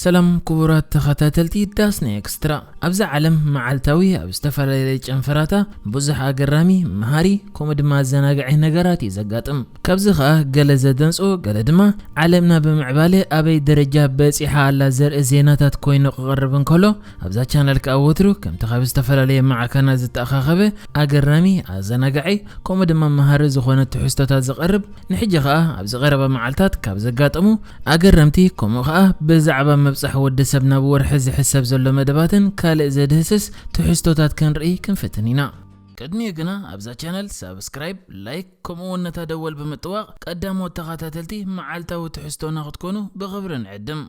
ሰላም ክቡራት ተኸታተልቲ ዳስና ኤክስትራ። ኣብዛ ዓለም መዓልታዊ ኣብ ዝተፈላለየ ጨንፈራታ ብዙሕ ኣገራሚ፣ መሃሪ፣ ከምኡ ድማ ኣዘናጋዒ ነገራት እዩ ዘጋጥም። ካብዚ ኸኣ ገለ ዘደንጾ፣ ገለ ድማ ዓለምና ብምዕባለ ኣበይ ደረጃ በጺሓ ኣላ ዘርኢ ዜናታት ኮይኑ ክቐርብ እንከሎ፣ ኣብዛ ቻነል ከኣ ወትሩ ከምቲ ካብ ዝተፈላለየ ማዕከናት ዝተኣኻኸበ ኣገራሚ፣ ኣዘናጋዒ፣ ከምኡ ድማ መሃሪ ዝኾነ ትሕዝቶታት ዝቐርብ፣ ንሕጂ ኸኣ ኣብዚ ቀረባ መዓልታት ካብ ዘጋጠሙ ኣገረምቲ፣ ከምኡ ኸኣ ብዛዕባ ምብጻሕ ወዲ ሰብ ናብ ወርሒ ዝሕሰብ ዘሎ መደባትን ካልእ ዘድህስስ ትሕዝቶታት ክንርኢ ክንፍትን ኢና። ቅድሚኡ ግና ኣብዛ ቻነል ሳብስክራይብ፣ ላይክ፣ ከምኡ እውን ነታ ደወል ብምጥዋቕ ቀዳሞት ተኸታተልቲ መዓልታዊ ትሕዝቶና ክትኮኑ ብኽብሪ ንዕድም።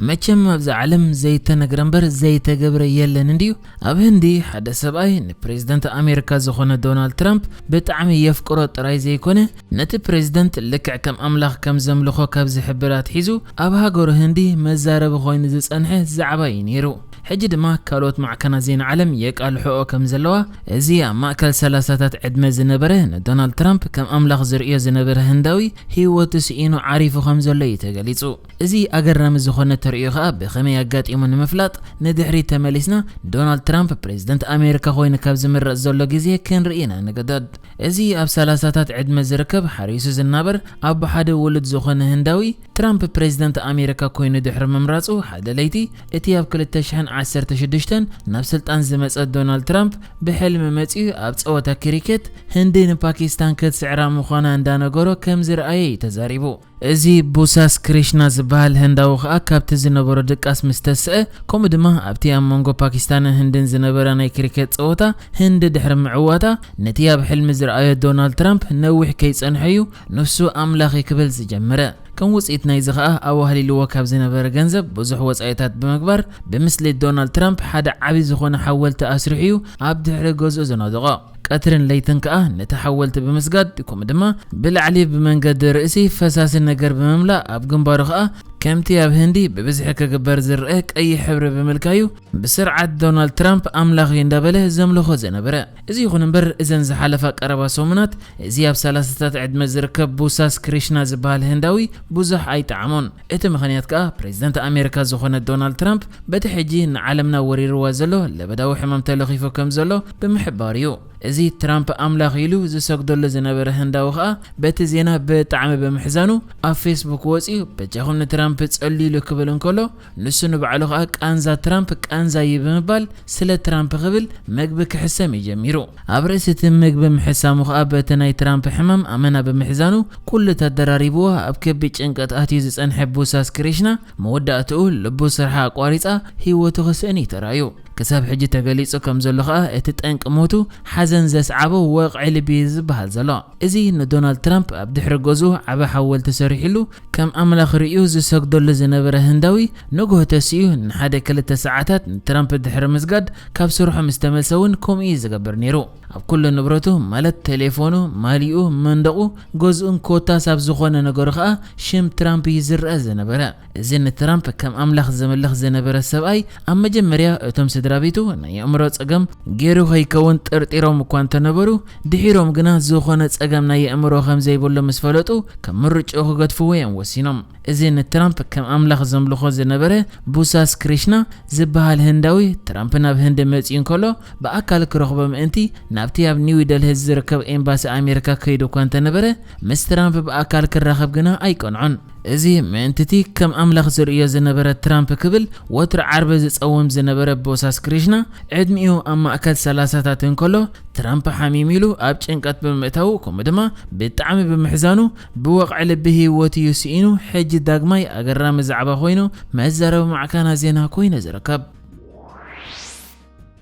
መቸም ኣብዚ ዓለም ዘይተነግረ እምበር ዘይተገብረ የለን እንድዩ። ኣብ ህንዲ ሓደ ሰብኣይ ንፕሬዝደንት ኣሜሪካ ዝኾነ ዶናልድ ትራምፕ ብጣዕሚ የፍቅሮ ጥራይ ዘይኮነ፣ ነቲ ፕሬዝደንት ልክዕ ከም ኣምላኽ ከም ዘምልኾ ካብ ዝሕብር ኣትሒዙ ኣብ ሃገሩ ህንዲ መዛረቢ ኮይኑ ዝጸንሐ ዛዕባ እዩ ነይሩ። ሕጂ ድማ ካልኦት ማዕከናት ዜና ዓለም የቃልሕኦ ከም ዘለዋ፣ እዚ ኣብ ማእከል ሰላሳታት ዕድመ ዝነበረ ንዶናልድ ትራምፕ ከም ኣምላኽ ዝርእዮ ዝነበረ ህንዳዊ ህይወቱ ስኢኑ ዓሪፉ ከም ዘሎ እዩ ተገሊጹ። እዚ ኣገራሚ ዝኾነ ተርእዮ ኸኣ ብኸመይ ኣጋጢሙ ንምፍላጥ ንድሕሪት ተመሊስና፣ ዶናልድ ትራምፕ ፕሬዝደንት ኣሜሪካ ኮይኑ ካብ ዝምረጽ ዘሎ ግዜ ክንርኢ ኢና ንግደድ። እዚ ኣብ ሰላሳታት ዕድመ ዝርከብ፣ ሓሪሱ ዝናበር፣ ኣቦ ሓደ ውሉድ ዝኾነ ህንዳዊ፣ ትራምፕ ፕሬዝደንት ኣሜሪካ ኮይኑ ድሕሪ ምምራጹ፣ ሓደ ለይቲ እቲ ኣብ ክልተ ሽሕን ዓሰርተ ሽዱሽተን ናብ ስልጣን ዝመጸ ዶናልድ ትራምፕ ብሕልሚ መጺኡ ኣብ ጸወታ ክሪኬት ህንዲ ንፓኪስታን ክትስዕራ ምዃና እንዳነገሮ ከም ዝረኣየ እዩ ተዛሪቡ። እዚ ቡሳስ ክሪሽና ዝበሃል ህንዳዊ ኸኣ ካብቲ ዝነበሮ ድቃስ ምስ ተስአ፣ ከምኡ ድማ ኣብቲ ኣብ መንጎ ፓኪስታንን ህንድን ዝነበረ ናይ ክሪኬት ጸወታ ህንዲ ድሕሪ ምዕዋታ፣ ነቲ ኣብ ሕልሚ ዝረኣዮ ዶናልድ ትራምፕ ነዊሕ ከይጸንሐ እዩ ንሱ ኣምላኽ እዩ ክብል ዝጀመረ። ከም ውጽኢት ናይዚ ኸኣ ኣዋህሊልዎ ካብ ዝነበረ ገንዘብ ብዙሕ ወጻኢታት ብምግባር፣ ብምስሊ ዶናልድ ትራምፕ ሓደ ዓቢ ዝኾነ ሓወልቲ ኣስሪሑ እዩ ኣብ ድሕሪ ገዝኡ ዝነደቖ። ቀትርን ለይትን ከኣ ነቲ ሓወልቲ ብምስጋድ፣ ከምኡ ድማ ብላዕሊ ብመንገዲ ርእሲ ፈሳሲ ነገር ብምምላእ፣ ኣብ ግንባሩ ከኣ ከምቲ ኣብ ህንዲ ብብዝሒ ክግበር ዝረአ ቀይሕ ሕብሪ ብምልካዩ፣ ብስርዓት ዶናልድ ትራምፕ ኣምላኽ እዩ እንዳበለ ዘምልኾ ዝነበረ። እዚ ይኹን እምበር፣ እዘን ዝሓለፋ ቀረባ ሰሙናት እዚ ኣብ ሰላሳታት ዕድመ ዝርከብ ቡሳስ ክሪሽና ዝበሃል ህንዳዊ ብዙሕ ኣይጠዓሞን። እቲ ምኽንያት ከኣ ፕሬዝደንት ኣሜሪካ ዝኾነ ዶናልድ ትራምፕ በቲ ሕጂ ንዓለምና ወሪርዋ ዘሎ ለበዳዊ ሕማም ተለኺፉ ከም ዘሎ ብምሕባር እዩ። እዚ ትራምፕ ኣምላኽ ኢሉ ዝሰግደሉ ዝነበረ ህንዳዊ ኸኣ በቲ ዜና ብጣዕሚ ብምሕዛኑ ኣብ ፌስቡክ ወጺኡ በጃኹም ንትራምፕ ጸልዩሉ ክብል እንከሎ ንሱ ንባዕሉ ኸኣ ቃንዛ ትራምፕ ቃንዛ እዩ ብምባል ስለ ትራምፕ ክብል መግቢ ክሕሰም እዩ ጀሚሩ። ኣብ ርእሲ እቲ መግቢ ምሕሳሙ ኸኣ በቲ ናይ ትራምፕ ሕማም ኣመና ብምሕዛኑ ኩሉ ተደራሪብዎ ኣብ ከቢድ ጭንቀት ኣትዩ ዝጸንሐ ቡሳስ ክሪሽና መወዳእትኡ ልቡ ስርሓ ኣቋሪጻ ህይወቱ ክስእን እዩ ተራእዩ። ክሳብ ሕጂ ተገሊጹ ከም ዘሎ ኸኣ እቲ ጠንቂ ሞቱ ሓዘን ዘስዓቦ ወቕዒ ልቢ እዩ ዝበሃል ዘሎ። እዚ ንዶናልድ ትራምፕ ኣብ ድሕሪ ገዝኡ ዓቢ ሓወልቲ ሰሪሕሉ ከም ኣምላኽ ርእዩ ዝሰግደሉ ዝነበረ ህንዳዊ ንግሆ ተሲኡ ንሓደ ክልተ ሰዓታት ንትራምፕ ድሕሪ ምስጋድ ካብ ስርሑ ምስ ተመልሰ እውን ከምኡ እዩ ዝገብር ነይሩ። ኣብ ኩሉ ንብረቱ ማለት ቴሌፎኑ፣ ማልይኡ፣ መንደቑ፣ ገዝኡን ኮታስ ኣብ ዝኾነ ነገሩ ኸኣ ሽም ትራምፕ እዩ ዝረአ ዝነበረ። እዚ ንትራምፕ ከም ኣምላኽ ዘምልኽ ዝነበረ ሰብኣይ፣ ኣብ መጀመርያ እቶም ስድራ ቤቱ ናይ ኣእምሮ ጸገም ገይሩ ከይከውን ጠርጢሮም እኳ እንተነበሩ፣ ድሒሮም ግና ዝኾነ ጸገም ናይ ኣእምሮ ከም ዘይብሉ ምስ ፈለጡ፣ ካብ ምርጭኡ ክገድፍዎ እዮም ወሲኖም። እዚ ንትራምፕ ከም ኣምላኽ ዘምልኾ ዝነበረ ቡሳስ ክሪሽና ዝበሃል ህንዳዊ፣ ትራምፕ ናብ ህንዲ መጺኡ እንከሎ ብኣካል ክረኽቦ ምእንቲ ናብቲ ኣብ ኒው ደልሂ ዝርከብ ኤምባሲ ኣሜሪካ ከይዱ እኳ እንተነበረ፣ ምስ ትራምፕ ብኣካል ክራኸብ ግና ኣይቀንዖን። እዚ ምእንቲ እቲ ከም ኣምላኽ ዝርእዮ ዝነበረ ትራምፕ ክብል ወትሩ ዓርቢ ዝጸውም ዝነበረ ቦሳስ ክሪሽና፣ ዕድሚኡ ኣብ ማእከል ሰላሳታት እንከሎ ትራምፕ ሓሚሙ ኢሉ ኣብ ጭንቀት ብምእታዉ፣ ከምኡ ድማ ብጣዕሚ ብምሕዛኑ ብወቕዒ ልቢ ህይወቱ እዩ ስኢኑ። ሕጂ ዳግማይ ኣገራሚ ዛዕባ ኮይኑ መዛረቢ ማዕከናት ዜና ኮይኑ ዝርከብ።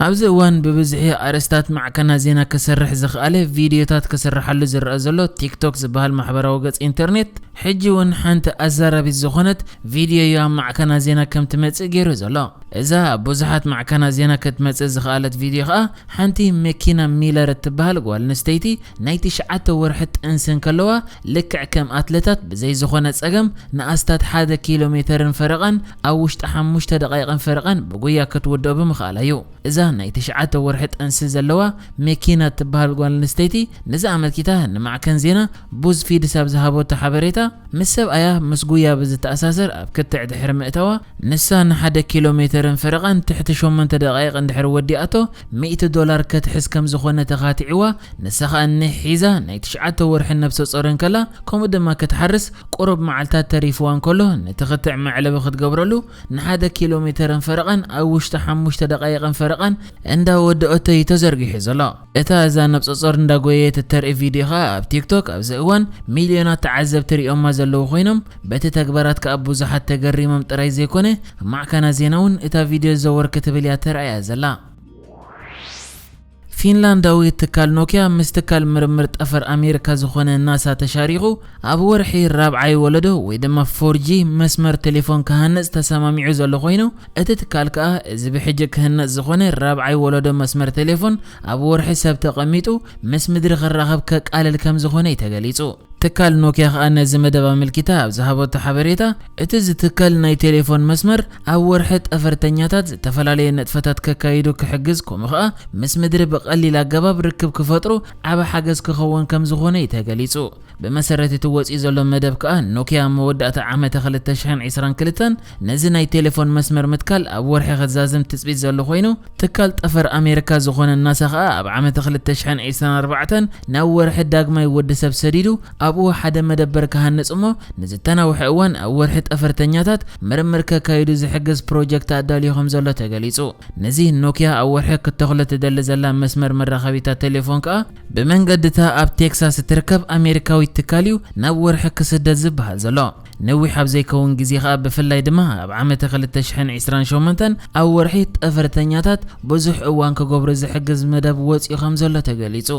ኣብዚ እዋን ብብዝሒ ኣርእስታት ማዕከናት ዜና ክሰርሕ ዝኸኣለ ቪድዮታት ክስርሓሉ ዝረኣ ዘሎ ቲክቶክ ዝበሃል ማሕበራዊ ገጽ ኢንተርኔት፣ ሕጂ እውን ሓንቲ ኣዛራቢት ዝኾነት ቪድዮ እዩ ኣብ ማዕከናት ዜና ከም ትመጽእ ገይሩ ዘሎ። እዛ ኣብ ብዙሓት ማዕከናት ዜና ክትመጽእ ዝኸኣለት ቪድዮ ኸኣ ሓንቲ መኪና ሚለር እትበሃል ጓል ኣንስተይቲ ናይ ትሽዓተ ወርሒ ጥንሲ እንከለዋ ልክዕ ከም ኣትለታት ብዘይ ዝኾነ ጸገም ንኣስታት ሓደ ኪሎ ሜተርን ፈረቓን ኣብ ውሽጢ ሓሙሽተ ደቓይቕን ፈረቓን ብጉያ ክትውድኦ ብምኽኣላ እዩ። እዛ ናይ ትሽዓተ ወርሒ ጥንሲ ዘለዋ ሜኪና እትበሃል ጓል ኣንስተይቲ፣ ነዚ ኣመልኪታ ንማዕከን ዜና ቡዝፊድስ ኣብ ዝሃበቶ ሓበሬታ፣ ምስ ሰብኣያ ምስ ጉያ ብዝተኣሳሰር ኣብ ክትዕ ድሕሪ ምእታዋ፣ ንሳ ንሓደ ኪሎ ሜተርን ፈረቓን ትሕቲ ሸሞንተ ደቓይቕ እንድሕር ወዲኣቶ፣ ሚእቲ ዶላር ከትሕዝ ከም ዝኾነ ተኻቲዕዋ። ንሳ ኸኣ ኒሕ ሒዛ ናይ ትሽዓተ ወርሒ ነብሰ ጾር እንከላ፣ ከምኡ ድማ ክትሓርስ ቁሩብ መዓልታት ተሪፍዋ እንከሎ፣ ነቲ ክትዕ መዕለቢ ክትገብረሉ ንሓደ ኪሎ ሜተርን ፈረቓን ኣብ ውሽጢ ሓሙሽተ ደቓይቕን ፈረቓን እንዳወደኦቶ እዩ ተዘርጊሑ ዘሎ። እታ እዛ ነብሰ ጾር እንዳጎየየት እተርኢ ቪድዮ ኸኣ ኣብ ቲክቶክ ኣብዚ እዋን ሚልዮናት ተዓዘብቲ ሪኦማ ዘለዉ ኮይኖም፣ በቲ ተግባራት ከኣ ብዙሓት ተገሪሞም ጥራይ ዘይኮነ፣ ማዕከና ዜና እውን እታ ቪድዮ ዘወር ክትብል እያ ተራእያ ዘላ። ፊንላንዳዊ ትካል ኖኪያ ምስ ትካል ምርምር ጠፈር ኣሜሪካ ዝኾነ ናሳ ተሻሪኹ ኣብ ወርሒ ራብዓይ ወለዶ ወይ ድማ ፎር ጂ መስመር ቴሌፎን ክሃንጽ ተሰማሚዑ ዘሎ ኮይኑ፣ እቲ ትካል ከኣ እዚ ብሕጂ ክህነጽ ዝኾነ ራብዓይ ወለዶ መስመር ቴሌፎን ኣብ ወርሒ ሰብ ተቐሚጡ ምስ ምድሪ ክራኸብ ከቃልል ከም ዝኾነ እዩ ተገሊጹ። ትካል ኖኪያ ከኣ ነዚ መደብ ኣመልኪታ ኣብ ዝሃበቶ ሓበሬታ፣ እቲ ዝትከል ናይ ቴሌፎን መስመር ኣብ ወርሒ ጠፈርተኛታት ዝተፈላለየ ንጥፈታት ከካይዱ ክሕግዝ፣ ከምኡ ከኣ ምስ ምድሪ ብቐሊል ኣገባብ ርክብ ክፈጥሩ ዓቢ ሓገዝ ክኸውን ከም ዝኾነ እዩ ተገሊጹ። ብመሰረት እቲ ወጺኡ ዘሎ መደብ ከኣ፣ ኖኪያ ኣብ መወዳእታ ዓመተ ክልተ ሽሕን ዕስራን ክልተን ነዚ ናይ ቴሌፎን መስመር ምትካል ኣብ ወርሒ ክዛዝም ትጽቢት ዘሎ ኮይኑ፣ ትካል ጠፈር ኣሜሪካ ዝኾነ ናሳ ከኣ ኣብ ዓመተ ክልተ ሽሕን ዕስራን ኣርባዕተን ናብ ወርሒ ዳግማይ ወዲ ሰብ ሰዲዱ ኣብኡ ሓደ መደበር ክሃንጽ እሞ፣ ንዝተናውሐ እዋን ኣብ ወርሒ ጠፈርተኛታት ምርምር ከካይዱ ዝሕግዝ ፕሮጀክት ኣዳልዩ ከም ዘሎ ተገሊጹ። ነዚ ኖኪያ ኣብ ወርሒ ክተኽሎ ትደሊ ዘላ መስመር መራኸቢታት ቴሌፎን ከኣ፣ ብመንገዲ እታ ኣብ ቴክሳስ እትርከብ ኣሜሪካዊት ትካል እዩ ናብ ወርሒ ክስደድ ዝበሃል ዘሎ። ነዊሕ ኣብ ዘይከውን ግዜ ከኣ፣ ብፍላይ ድማ ኣብ ዓመተ ክልተ ሽሕን ዕስራን ሸሞንተን ኣብ ወርሒ ጠፈርተኛታት ብዙሕ እዋን ክገብሩ ዝሕግዝ መደብ ወጺኡ ከም ዘሎ ተገሊጹ።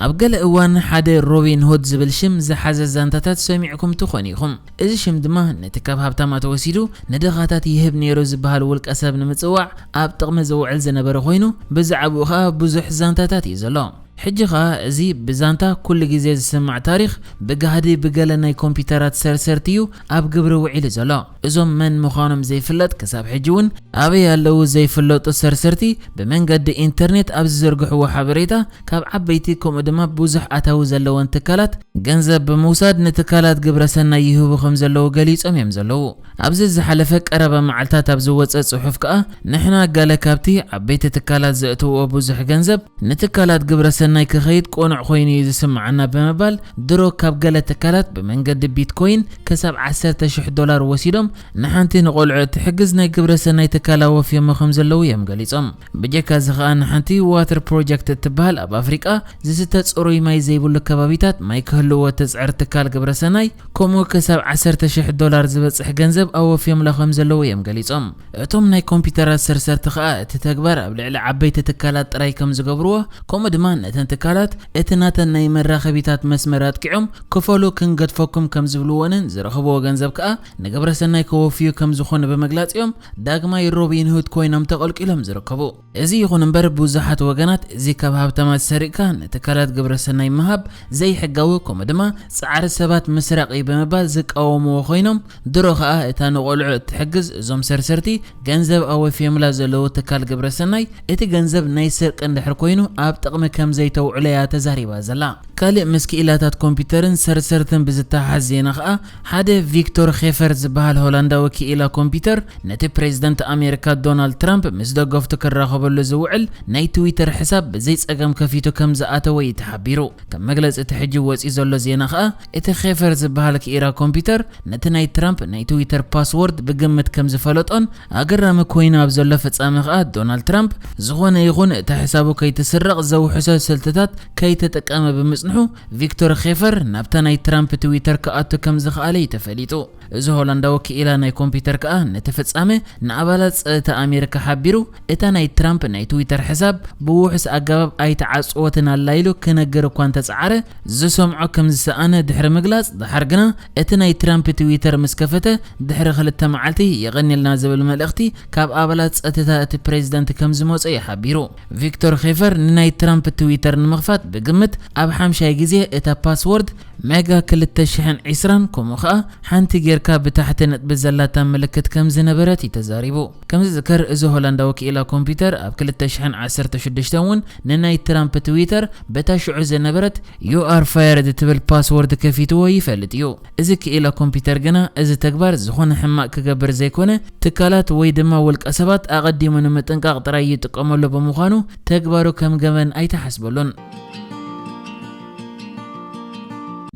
ኣብ ገለ እዋን ሓደ ሮቢን ሁድ ዝብል ሽም ዝሓዘ ዛንታታት ሰሚዕኩም ትኾኑ ኢኹም። እዚ ሽም ድማ ነቲ ካብ ሃብታማት ወሲዱ ንድኻታት ይህብ ነይሩ ዝበሃል ውልቀ ሰብ ንምጽዋዕ ኣብ ጥቕሚ ዝውዕል ዝነበረ ኮይኑ፣ ብዛዕባኡ ኸኣ ብዙሕ ዛንታታት እዩ ዘሎ። ሕጂ ኸኣ እዚ ብዛንታ ኩሉ ግዜ ዝስማዕ ታሪኽ ብጋህዲ ብገለ ናይ ኮምፒውተራት ሰርሰርቲ እዩ ኣብ ግብሪ ውዒሉ ዘሎ። እዞም መን ምዃኖም ዘይፍለጥ፣ ክሳብ ሕጂ እውን ኣበይ ኣለዉ ዘይፍለጡ ሰርሰርቲ፣ ብመንገዲ ኢንተርኔት ኣብ ዝዘርግሕዎ ሓበሬታ፣ ካብ ዓበይቲ ከምኡ ድማ ብዙሕ ኣታዊ ዘለወን ትካላት ገንዘብ ብምውሳድ ንትካላት ግብረ ሰናይ ይህቡ ከም ዘለዉ ገሊጾም እዮም ዘለዉ። ኣብዚ ዝሓለፈ ቀረባ መዓልታት ኣብ ዝወጸ ጽሑፍ ከኣ፣ ንሕና ገለ ካብቲ ዓበይቲ ትካላት ዘእትውኦ ብዙሕ ገንዘብ ንትካላት ግብረ ሰናይ ክኸይድ ቅኑዕ ኮይኑ እዩ ዝስምዓና ብምባል፣ ድሮ ካብ ገለ ትካላት ብመንገዲ ቢትኮይን ክሳብ ዓሰርተ ሽሕ ዶላር ወሲዶም ንሓንቲ ንቖልዑ እትሕግዝ ናይ ግብረ ሰናይ ትካል ኣወፍዮሞ ከም ዘለዉ እዮም ገሊጾም። ብጀካ እዚ ከኣ ንሓንቲ ዋተር ፕሮጀክት እትበሃል ኣብ ኣፍሪቃ ዝስተ ጽሩይ ማይ ዘይብሉ ከባቢታት ማይ ክህልዎ እትጽዕር ትካል ግብረ ሰናይ፣ ከምኡ ክሳብ ዓሰርተ ሽሕ ዶላር ዝበጽሕ ገንዘብ ኣወፍዮምላ ከም ዘለዉ እዮም ገሊጾም። እቶም ናይ ኮምፒውተራት ሰርሰርቲ ከኣ እቲ ተግባር ኣብ ልዕሊ ዓበይቲ ትካላት ጥራይ ከም ዝገብርዎ፣ ከምኡ ድማ ነተን ትካላት እቲ ናተን ናይ መራኸቢታት መስመር ኣጥቂዖም ክፈሉ ክንገድፈኩም ከም ዝብልዎንን ዝረኽብዎ ገንዘብ ከኣ ንግብረ ሰናይ ከወፍዩ ከም ዝኾኑ ብምግላጽ እዮም ዳግማይ ሮቢን ሁድ ኮይኖም ተቐልቂሎም ዝርከቡ። እዚ ይኹን እምበር፣ ብዙሓት ወገናት እዚ ካብ ሃብታማት ሰሪቕካ ንትካላት ግብረ ሰናይ ምሃብ ዘይሕጋዊ፣ ከምኡ ድማ ጻዕሪ ሰባት ምስራቕ እዩ ብምባል ዝቃወምዎ ኮይኖም፣ ድሮ ከኣ እታ ንቖልዑ እትሕግዝ እዞም ሰርሰርቲ ገንዘብ ኣወፍዮምላ ዘለዉ ትካል ግብረ ሰናይ፣ እቲ ገንዘብ ናይ ስርቂ እንድሕር ኮይኑ ኣብ ጥቕሚ ከም ዘይተውዕሎ እያ ተዛሪባ ዘላ። ካልእ ምስ ክኢላታት ኮምፒውተርን ሰርሰርትን ብዝተሓሓዝ ዜና ከኣ፣ ሓደ ቪክቶር ኼፈር ዝበሃል ሆላንዳዊ ክኢላ ኮምፒውተር ነቲ ፕሬዝደንት ኣሜሪካ ዶናልድ ትራምፕ ምስ ደገፍቱ ክራኸበሉ ዝውዕል ናይ ትዊተር ሕሳብ ብዘይ ጸገም ከፊቱ ከም ዝኣተወ እዩ ተሓቢሩ። ከም መግለጺ እቲ ሕጂ ወጺኡ ዘሎ ዜና ከኣ፣ እቲ ኼፈር ዝበሃል ክኢላ ኮምፒውተር ነቲ ናይ ትራምፕ ናይ ትዊተር ፓስዎርድ ብግምት ከም ዝፈለጦን፣ ኣገራሚ ኮይኑ ኣብ ዘሎ ፍጻመ ከኣ፣ ዶናልድ ትራምፕ ዝኾነ ይኹን እቲ ሕሳቡ ከይትስረቕ ዘውሕሶ ስልትታት ከይተጠቀመ ብምጽንሑ፣ ቪክቶር ኼፈር ናብታ ናይ ትራምፕ ትዊተር ክኣቱ ከም ዝኸኣለ እዩ ተፈሊጡ። እዚ ሆላንዳዊ ክኢላ ናይ ኮምፒውተር ከኣ ነቲ ፍጻመ ንኣባላት ጸጥታ ኣሜሪካ ሓቢሩ፣ እታ ናይ ትራምፕ ናይ ትዊተር ሕሳብ ብውሑስ ኣገባብ ኣይተዓጽወትን ኣላ ኢሉ ክነግር እኳ እንተጸዓረ፣ ዝሰምዖ ከም ዝሰኣነ ድሕሪ ምግላጽ፣ ደሓር ግና እቲ ናይ ትራምፕ ትዊተር ምስ ከፈተ፣ ድሕሪ ክልተ መዓልቲ የቐንየልና ዝብል መልእኽቲ ካብ ኣባላት ጸጥታ እቲ ፕሬዝደንት ከም ዝመጾ እዩ ሓቢሩ። ቪክቶር ኼፈር ንናይ ትራምፕ ትዊተር ንምኽፋት ብግምት ኣብ ሓምሻይ ግዜ እታ ፓስዎርድ ሜጋ ክልተ ሽሕን ዕስራን ከምኡ ኸኣ ሓንቲ ጌርካ ብታሕቲ ነጥቢ ዘላታ ምልክት ከም ዝነበረት እዩ ተዛሪቡ። ከም ዝዝከር፣ እዚ ሆላንዳዊ ክኢላ ኮምፒውተር ኣብ ክልተ ሽሕን ዓሰርተ ሽዱሽተን እውን ንናይ ትራምፕ ትዊተር በታ ሽዑ ዝነበረት "You are fired" ትብል ፓስወርድ ከፊትዎ ይፈልጥ እዩ። እዚ ክኢላ ኮምፒውተር ግና እዚ ተግባር ዝኾነ ሕማቕ ክገብር ዘይኮነ፣ ትካላት ወይ ድማ ውልቀ ሰባት ኣቐዲሙ ንምጥንቃቕ ጥራይ ይጥቀመሉ ብምዃኑ ተግባሩ ከም ገበን ኣይተሓስበሉን።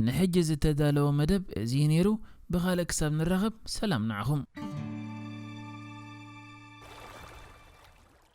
ንሕጂ ዝተዳለወ መደብ እዚ እዩ ነይሩ። ብኻልእ ክሳብ ንራኸብ ሰላም ንዓኹም።